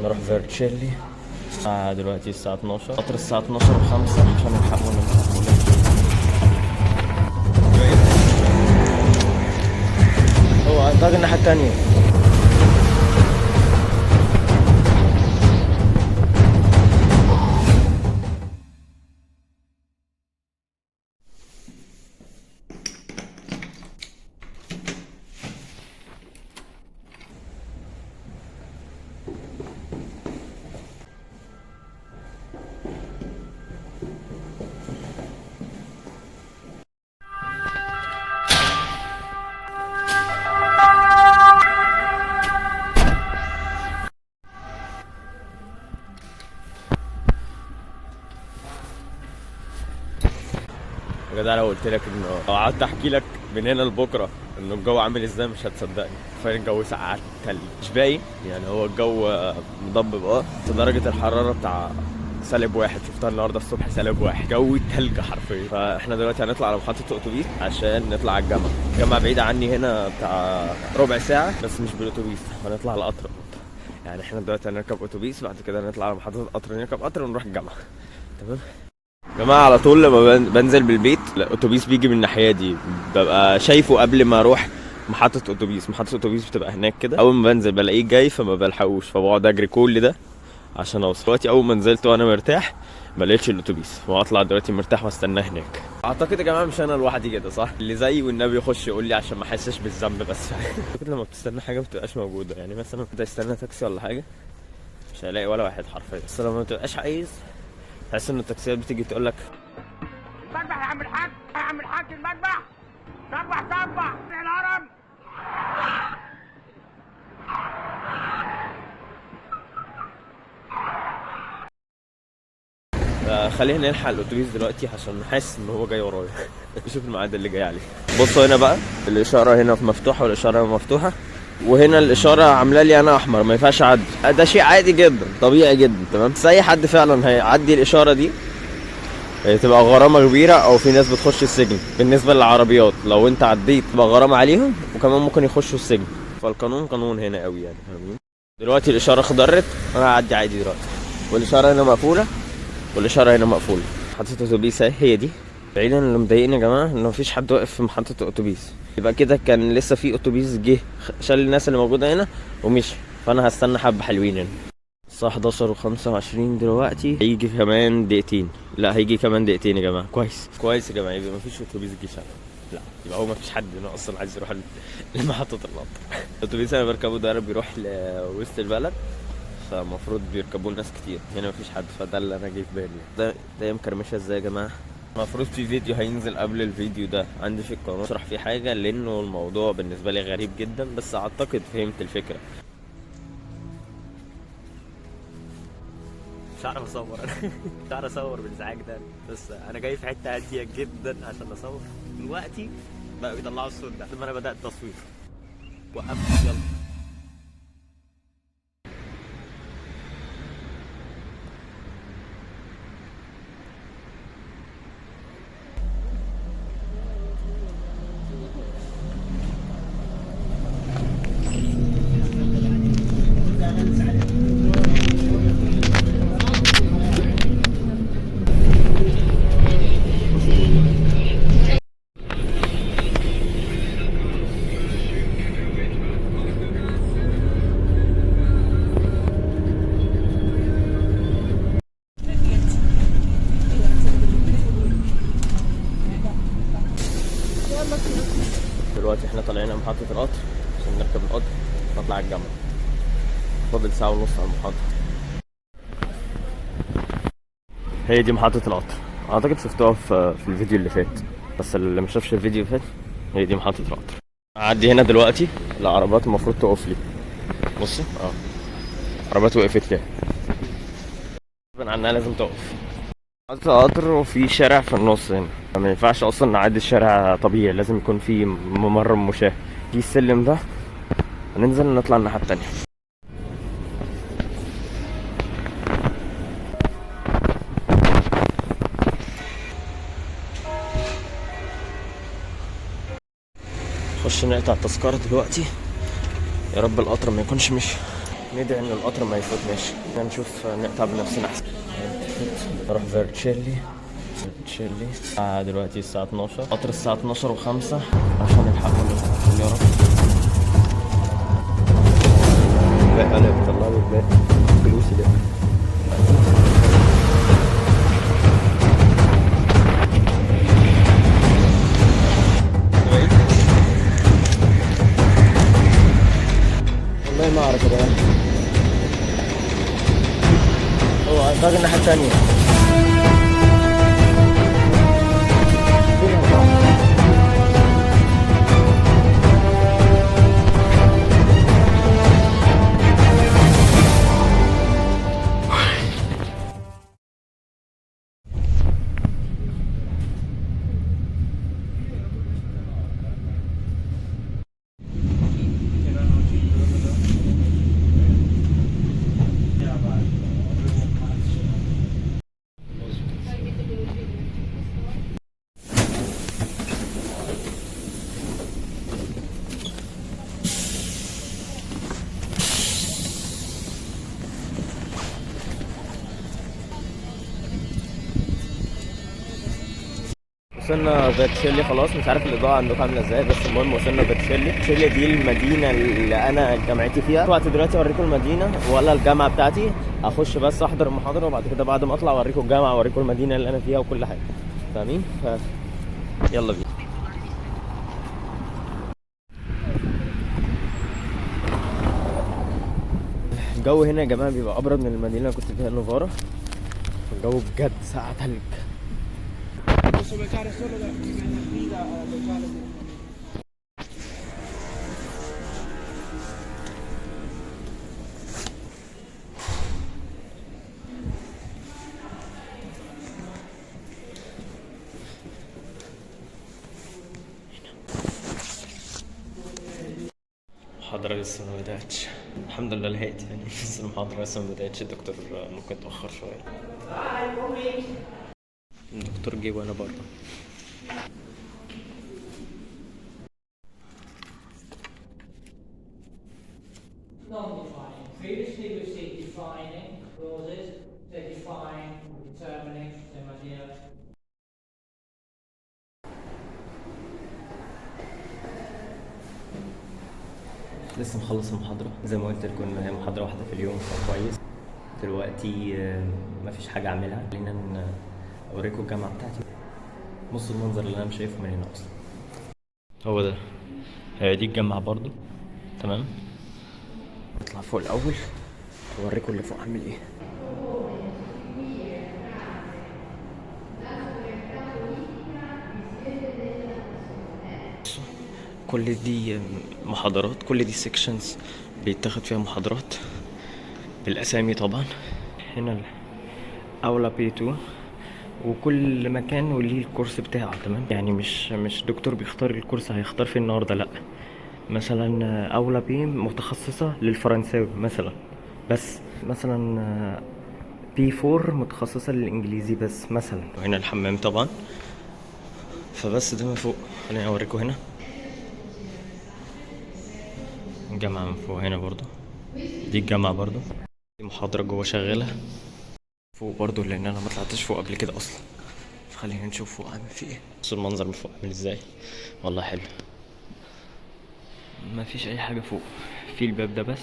نروح فيرتشيلي. الساعة دلوقتي الساعة 12، قطر الساعة 12:05 عشان نلحق ولا هو اعتقد الناحية التانية. يا جدع لو قلت لك انه لو قعدت احكي لك من هنا لبكرة انه الجو عامل ازاي مش هتصدقني. فعلا الجو ساقع تلج، مش باين يعني، هو الجو مضبب بس درجه الحرارة بتاع -1، شفتها النهارده الصبح -1، جو تلج حرفيا. فاحنا دلوقتي هنطلع على محطة اتوبيس عشان نطلع على الجامعة. الجامعة بعيدة عني هنا بتاع ربع ساعة، بس مش بالاتوبيس، هنطلع على القطر. يعني احنا دلوقتي هنركب اتوبيس، بعد كده نطلع على محطة القطر، نركب قطر ونروح الجامعة. تمام يا جماعة؟ على طول لما بنزل بالبيت الاتوبيس بيجي من الناحية دي، ببقى شايفه قبل ما اروح محطة اتوبيس. محطة اتوبيس بتبقى هناك كده، اول ما بنزل بلاقيه جاي فما بلحقوش، فبقعد اجري كل ده عشان اوصل. دلوقتي اول ما نزلت وانا مرتاح ما لقيتش الاتوبيس، واطلع دلوقتي مرتاح واستناه هناك. اعتقد يا جماعة مش انا لوحدي كده صح؟ اللي زيي والنبي يخش يقول لي عشان ما احسش بالذنب بس. اعتقد لما بتستنى حاجة ما بتبقاش موجودة، يعني مثلا كنت استنى تاكسي ولا حاجة مش هلاقي ولا واحد حرفيا. بس لما ما تبقاش عايز تحس ان التاكسيات بتيجي تقول لك المذبح يا عم الحاج، يا عم الحاج المذبح، صبح صبح الهرم. خلينا نلحق الاتوبيس دلوقتي عشان حاسس ان هو جاي ورايا. نشوف الميعاد اللي جاي عليه. بصوا هنا بقى الاشارة هنا مفتوحة والاشارة هنا مفتوحة، وهنا الاشارة عامله لي انا احمر، ما ينفعش اعدي. ده شيء عادي جدا، طبيعي جدا، تمام؟ بس اي حد فعلا هيعدي الاشارة دي تبقى غرامة كبيرة، او في ناس بتخش السجن. بالنسبة للعربيات لو انت عديت تبقى غرامة عليهم، وكمان ممكن يخشوا السجن. فالقانون قانون هنا قوي يعني، فاهمين؟ دلوقتي الاشارة خضرت، انا هعدي عادي دلوقتي، والاشارة هنا مقفولة، والاشارة هنا مقفولة. محطة اتوبيس اهي، هي دي. بعيدا اللي مضايقني يا جماعة انه مفيش حد واقف في محطة الاتوبيس، يبقى كده كان لسه في اتوبيس جه شال الناس اللي موجودة هنا ومشي، فانا هستنى حبه حلوين هنا. الساعة 11:25 دلوقتي، هيجي كمان دقيقتين. لا هيجي كمان دقيقتين يا جماعة. كويس كويس يا جماعة، يبقى مفيش اتوبيس جه شال. لا يبقى هو مفيش حد هنا اصلا عايز يروح لمحطة القطر. الاتوبيس انا بركبه ده بيروح لوسط البلد، فالمفروض بيركبوه ناس كتير، هنا مفيش حد، فده اللي انا جه في بالي. ده مكرمشه ازاي يا جماعة؟ المفروض في فيديو هينزل قبل الفيديو ده عندي في القناة اشرح فيه حاجة، لانه الموضوع بالنسبة لي غريب جدا، بس اعتقد فهمت الفكرة. مش عارف اصور انا مش عارف اصور بالازعاج ده، بس انا جاي في حتة هادية جدا عشان اصور. دلوقتي بقى بيطلعوا الصوت ده لما انا بدات تصوير. وقفت، يلا. دلوقتي احنا طالعين على محطة القطر عشان نركب القطر نطلع الجامعة. فاضل ساعة ونص على المحطة. هي دي محطة القطر، اعتقد شفتوها في الفيديو اللي فات، بس اللي ما شافش الفيديو اللي فات هي دي محطة القطر. اعدي هنا دلوقتي العربات المفروض تقف لي. بصوا عربات وقفت لي، غصب عنها لازم تقف. محطة القطر وفي شارع في النص هنا، ما ينفعش اصلا نعدي الشارع طبيعي، لازم يكون في ممر مشاة. في السلم ده هننزل نطلع الناحية التانية. خش نقطع التذكرة دلوقتي، يا رب القطر ما يكونش مشي. ندعي ان القطر ما يفوتناش. نشوف نقطع بنفسنا احسن. نروح فيرتشيلي. فيرتشيلي دلوقتي الساعة 12، قطر الساعة 12:05 عشان نلحق ولا يا رب. لا انا بطلع لي فلوسي ده. والله ما اعرف يا جماعة، هو اعتقد الناحية التانية. وصلنا فيرتشيلي خلاص. مش عارف الاضاءة عندكم عامله ازاي، بس المهم وصلنا فيرتشيلي. فيرتشيلي دي المدينة اللي انا جامعتي فيها. وقت دلوقتي اوريكم المدينة ولا الجامعة بتاعتي. اخش بس احضر المحاضرة، وبعد كده بعد ما اطلع اوريكم الجامعة واوريكم المدينة اللي انا فيها وكل حاجة، فاهمين؟ يلا بينا. الجو هنا يا جماعة بيبقى ابرد من المدينة اللي كنت فيها نوفارا. الجو بجد ساقع تلج. Posso viaggiare solo da venerdì da viaggiare. المحاضرة لسه ما بدأتش، الحمد لله لحقت يعني، بس المحاضرة لسه ما بدأتش. الدكتور ممكن اتأخر شوية. الدكتور جه وانا بره. Non-defining. Previously we've seen defining clauses. They define, determining, same idea. لسه مخلص المحاضرة، زي ما قلت لكم إن هي محاضرة واحدة في اليوم فكويس. دلوقتي مفيش حاجة أعملها، خلينا أوريكم الجامعة بتاعتي. بصوا المنظر اللي أنا مش شايفه من هنا أصلا، هو ده، هي دي الجامعة برضو. تمام، نطلع فوق الأول أوريكم اللي فوق عامل إيه. كل دي محاضرات، كل دي sections بيتاخد فيها محاضرات بالأسامي طبعا. هنا Aula B 2، وكل مكان وليه الكورس بتاعه. تمام، يعني مش دكتور بيختار الكورس هيختار فين النهارده، لا، مثلا Aula B متخصصة للفرنساوي مثلا، بس مثلا B 4 متخصصة للإنجليزي بس مثلا. وهنا الحمام طبعا. فبس ده من فوق، خليني أوريكم هنا الجامعة من فوق. هنا برضو دي الجامعة برضو، دي محاضرة جوه شغالة فوق برضو، لأن أنا ما طلعتش فوق قبل كده أصلا. فخلينا نشوف فوق عامل فيه إيه. بصوا المنظر من فوق عامل إزاي، والله حلو. ما فيش أي حاجة فوق، في الباب ده بس،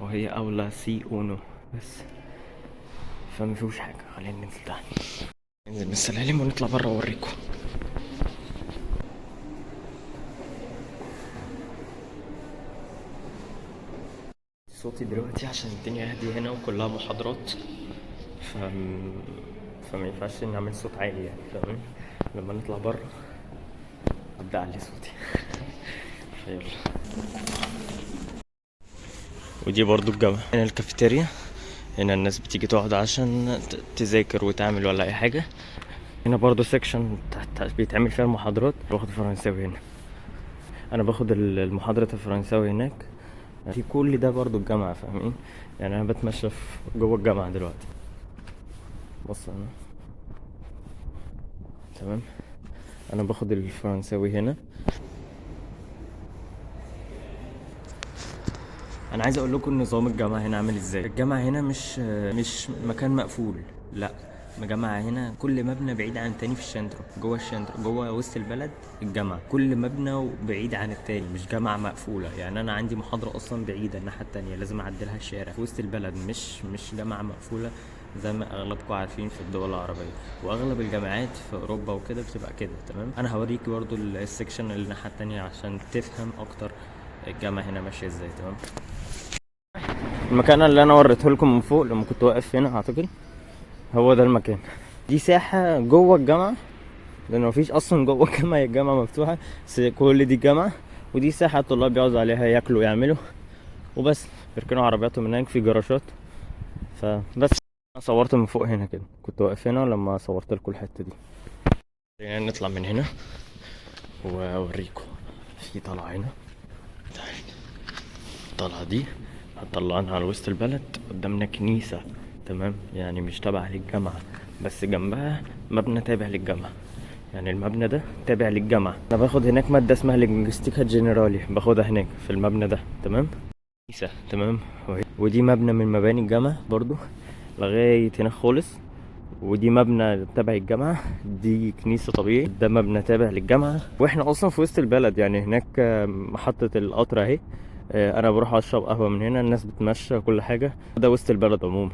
وهي Aula C uno بس، فما فيهوش حاجة. خلينا ننزل تحت، ننزل من السلالم ونطلع بره وأوريكم. صوتي دلوقتي عشان الدنيا هادية هنا وكلها محاضرات، فما ينفعش نعمل صوت عالي يعني، فاهمين؟ لما نطلع بره ابدا اعلي صوتي. فيلا. ودي برضو الجامعة. هنا الكافيتيريا، هنا الناس بتيجي تقعد عشان تذاكر وتعمل ولا اي حاجة. هنا برضو section بيتعمل فيها المحاضرات. باخد فرنساوي هنا، انا باخد المحاضرة الفرنساوي هناك. في كل ده برضو الجامعة، فاهمين؟ يعني انا بتمشى في جوه الجامعة دلوقتي. بص انا تمام، انا باخد الفرنساوي هنا. انا عايز اقول لكم نظام الجامعة هنا عامل ازاي. الجامعة هنا مش مكان مقفول، لا، الجامعة هنا كل مبنى بعيد عن التاني في ال centro، جوه ال centro، جوه وسط البلد. الجامعة كل مبنى بعيد عن التاني، مش جامعة مقفولة. يعني أنا عندي محاضرة أصلا بعيدة الناحية التانية، لازم أعدلها الشارع في وسط البلد، مش جامعة مقفولة زي ما أغلبكم عارفين في الدول العربية، وأغلب الجامعات في أوروبا وكده بتبقى كده. تمام، أنا هوريك برضو ال section اللي الناحية التانية عشان تفهم أكتر الجامعة هنا ماشية ازاي. تمام، المكان اللي أنا وريته لكم من فوق لما كنت واقف هنا أعتقد هو ده المكان. دي ساحة جوه الجامعة، لأن مفيش أصلا جوه الجامعة، هي الجامعة مفتوحة بس كل دي الجامعة. ودي ساحة الطلاب بيقعدوا عليها، ياكلوا يعملوا وبس، يركنوا عربياتهم هناك في جراشات. فبس أنا صورت من فوق هنا كده، كنت واقف هنا لما صورت لكم الحتة دي. خلينا نطلع من هنا واوريكم في طلعة هنا. الطلعة دي هتطلعنا على وسط البلد، قدامنا كنيسة، تمام، يعني مش تابعة للجامعة بس جنبها مبنى تابع للجامعة، يعني المبنى ده تابع للجامعة. أنا باخد هناك مادة اسمها linguistica generale، باخدها هناك في المبنى ده. تمام، كنيسة، تمام. ودي مبنى من مباني الجامعة برضو لغاية هناك خالص. ودي مبنى تابع الجامعة، دي كنيسة طبيعي، ده مبنى تابع للجامعة. واحنا اصلا في وسط البلد، يعني هناك محطة القطر اهي، انا بروح اشرب قهوة من هنا، الناس بتمشى كل حاجة. ده وسط البلد عموما.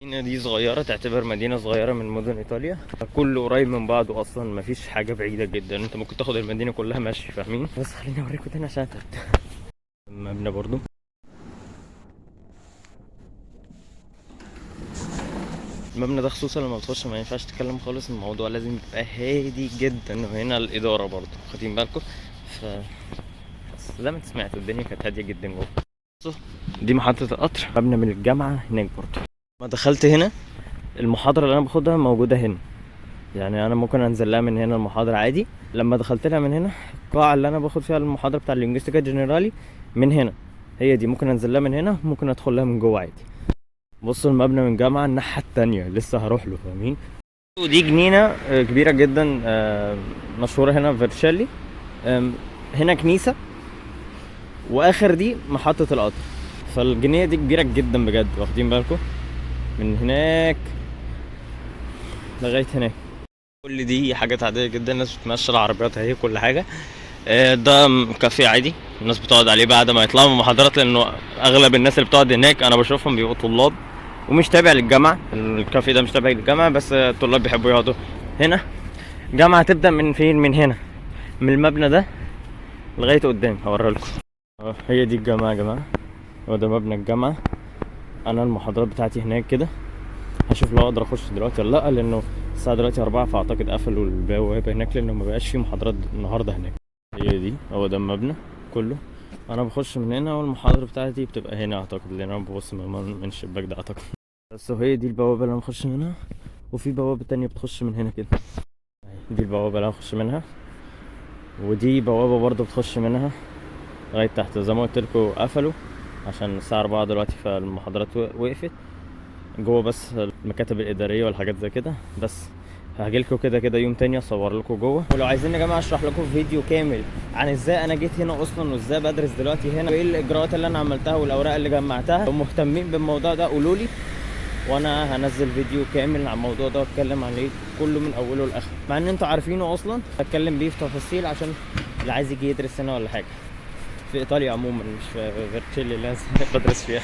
المدينة دي صغيرة، تعتبر مدينة صغيرة من مدن ايطاليا، كله قريب من بعضه اصلا، مفيش حاجة بعيدة جدا، انت ممكن تاخد المدينة كلها ماشي، فاهمين؟ بس خليني اوريكم تاني عشان تعبت. مبنى برضو المبنى ده، خصوصا لما بتخش ما ينفعش تتكلم خالص، الموضوع لازم يبقى هادي جدا. وهنا الإدارة برضو، واخدين بالكم؟ بس زي ما انت سمعت الدنيا كانت هادية جدا جوه. دي محطة القطر، مبنى من الجامعة هناك برضو. ما دخلت هنا، المحاضرة اللي أنا باخدها موجودة هنا، يعني أنا ممكن أنزل لها من هنا المحاضرة عادي. لما دخلت لها من هنا، القاعة اللي أنا باخد فيها المحاضرة بتاع ال linguistica generale من هنا، هي دي، ممكن أنزل لها من هنا، ممكن أدخل لها من جوه عادي. بصوا المبنى من جامعة الناحية التانية لسه هروح له، فاهمين؟ ودي جنينة كبيرة جدا، مشهورة هنا في فيرتشيلي. هنا كنيسة، واخر دي محطة القطر. فالجنينة دي كبيرة جدا بجد، واخدين بالكم؟ من هناك لغاية هناك. كل دي حاجات عادية جدا، الناس بتمشي العربيات اهي، كل حاجة. ده كافيه عادي الناس بتقعد عليه بعد ما يطلعوا من المحاضرات، لانه اغلب الناس اللي بتقعد هناك انا بشوفهم بيبقوا طلاب ومش تابع للجامعة. الكافيه ده مش تابع للجامعة، بس الطلاب بيحبوا يقعدوا هنا. جامعة تبدأ من فين؟ من هنا، من المبنى ده لغاية قدام، هوريها لكم. هي دي الجامعة يا جماعة، هو ده مبنى الجامعة. انا المحاضرات بتاعتي هناك كده، هشوف لو اقدر اخش دلوقتي ولا لا، لانه الساعة دلوقتي 4، فاعتقد قفلوا البوابة هناك لانه ما بقاش في محاضرات النهاردة هناك. هي دي، هو ده المبنى كله. انا بخش من هنا والمحاضرة بتاعتي بتبقى هنا اعتقد، لان انا ببص من الشباك ده اعتقد. بس وهي دي البوابة اللي انا بخش منها، وفي بوابة تانية بتخش من هنا كده. دي البوابة اللي انا بخش منها، ودي بوابة برضه بتخش منها لغاية تحت. زي ما قلت لكم قفلوا عشان الساعة 4 دلوقتي، فالمحاضرات وقفت جوه، بس المكاتب الإدارية والحاجات زي كده. بس هاجيلكوا كده كده يوم تاني اصور لكم جوه. ولو عايزين يا جماعة اشرح لكم فيديو كامل عن ازاي انا جيت هنا اصلا، وازاي بدرس دلوقتي هنا، وايه الاجراءات اللي انا عملتها والاوراق اللي جمعتها، لو مهتمين بالموضوع ده قولوا لي، وانا هنزل فيديو كامل عن الموضوع ده واتكلم عليه كله من اوله لاخره، مع ان انتوا عارفينه اصلا، هتكلم بيه في تفاصيل عشان اللي عايز يجي يدرس هنا ولا حاجة في ايطاليا عموما، مش في فيرتشيلي اللي انا بدرس فيها.